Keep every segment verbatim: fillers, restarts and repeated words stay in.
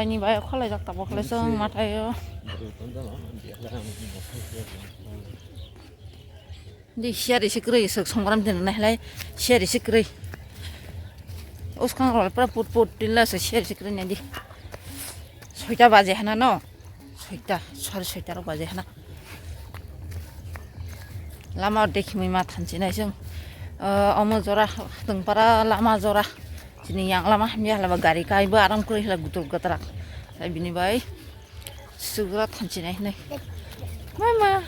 Ani bai kholai jak tabok khlai song matai o. Di siari sikrwi suk songram din nai hlai siari sikrwi. Uskang rol pura put put tilla se siari sikrwi nai di. Soita baje hana no. Soita, sare soita rok baje hana. Lama dekhi mui ma thanchi nai sung. Omo jora tungpara lama jora. Chini yang lama hamya hala ba gari kai ba aram kuri hala gutur gatrak. Bini bai. Sugra thanchi nai hinai. Mama.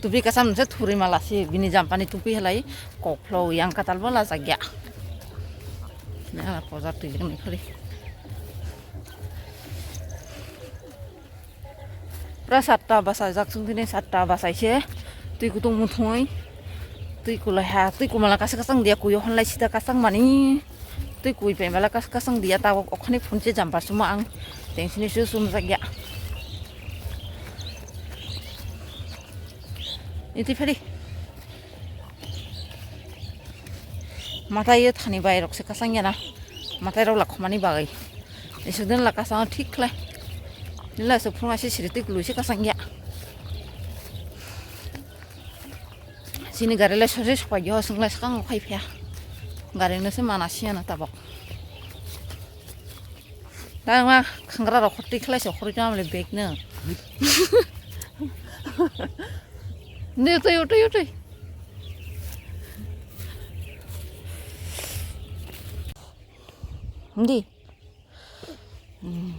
Tupi kasam se thuri mala si bini jampani tupi halai koklo yang katal bola jagya. Nang la pojar tui ni khali. Pura satta basa jak sung tini satta basa se tui kutung muthungoi tui kulai ha tui kumala kasa kasang dia kuyo honlai sita kasang mani. Twi kui pai mala kas kasang dia ta okhani phunche jampa suma ang tengsi ni su sum jak ya. Iti phari. Matai ye thani bai rok se kasang ya na. Matai rok lakhmani bagai. Isuk den la kasang thik khlai. Nila se phunga se siri twi lui se kasang ya. Chini gari lai sose sopai yo, chwng lai swkang khai phiya. Gari no se mana siya na tabok. Tang ma khangra rok khorti khlai se khorti tang le bag no. Ni utui, utui, utui. Ndi. Hmm.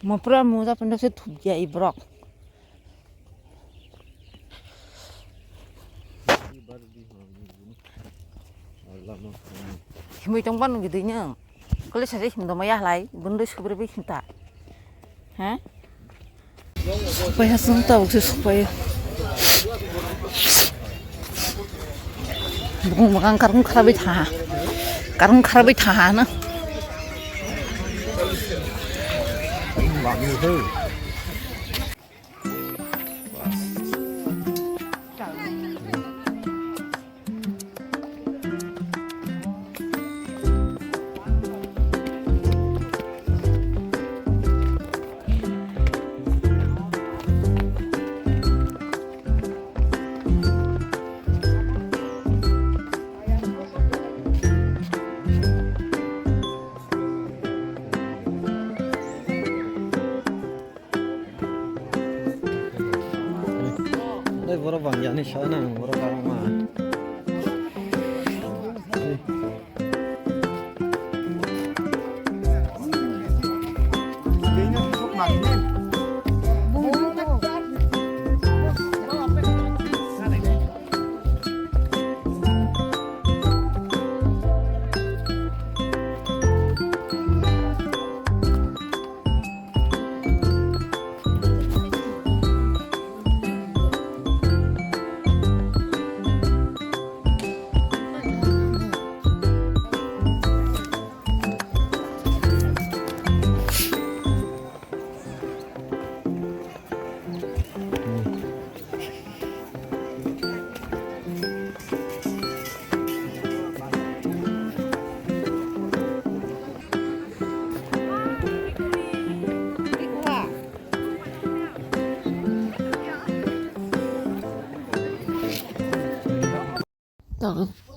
Mo pura muja pindok se thupya ibrok. Himui tong ban gidui nang. Kole saje himdo maya halai, bundui subre bi hinta. Ha? Sokpai ha sung tabuk se sokpai. Bukung bakang karung kharabai thaha. Karung kharabai thaha na. Tei borok bang yani sa nang borok barok ma.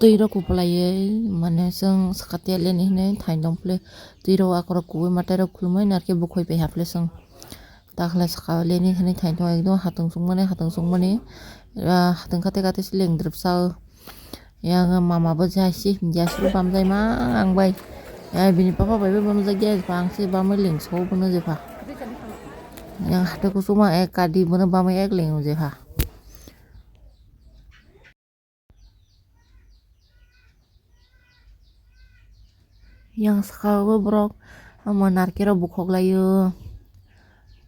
Twi rok kupulaiwi mane chwng swkatiya leni hinwi thaintong phile twi rok akorok kubui mwtai rok khulumui narikhe bukhoi pai haphle chwng. Takhle saka leni hinwi thaintong ekdom hatong chukmani hatong chukmani ah hatong kate kate se lengdrop sa o. Yang mama bo jai se himya suru bamjai ma ang bai. Yang bini papa bai bo bamjak ya ang se bamwi lengso bono jepha. Yang hate kusuma ek kadi bono bamwi ek lengo jepha. Yang saka o borok omo narikhe rok bukhok lai o,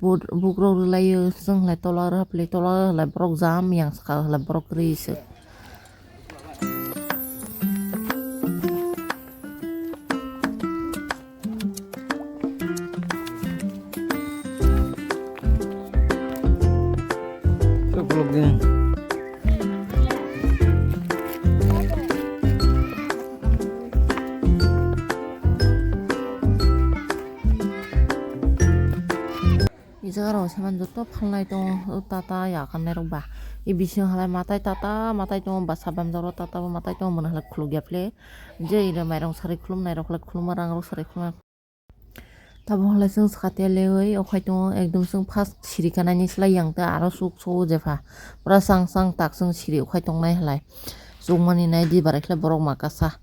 bukrok rw lai o, chwng lai tola rw hap lai tola rw hap lai borok jam yang saka o hwlai borok kwrwi se. Saman joto phalnai tongo, o tata yakarnai rok ba. I bising halai matai tata matai tongo, basa bamjaro tata bo matai tongo, mwnwi halai khuluk ya phle. Je ino mairung sari khulumnai rok halai khuluma, rang rok sari khulumnai. Tabuk halai chwng sakatiya lewi okhai tongo, ekdom chwng first siri kanaini slai yang tei aro suk so o jepha. Pura chang chang tak chwng siri okhai tongnai halai. Chukmani nai di barai khlai borok ma kasa.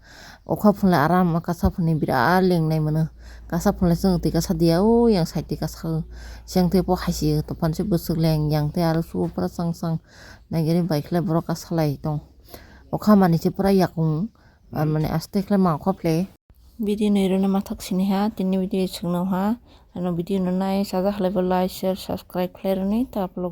Okha phunlai aram kasa phunui birat lengnai mano. Kasa phunlai chwng twi kasa diya o yang side twi kasa o. Siyang tei po haisi tophan se bwswk leng yang tei aro suo pura chang chang naigari bai khlai borok kasa lai tong. Okha mani se pura yakung ar mani aste khlai ma okha phle. Video nai rwna ma thak sini ha, tini video chwngno ha. Ano video no nai sajak halai bo like, share, subscribe khlai rwni ta upload.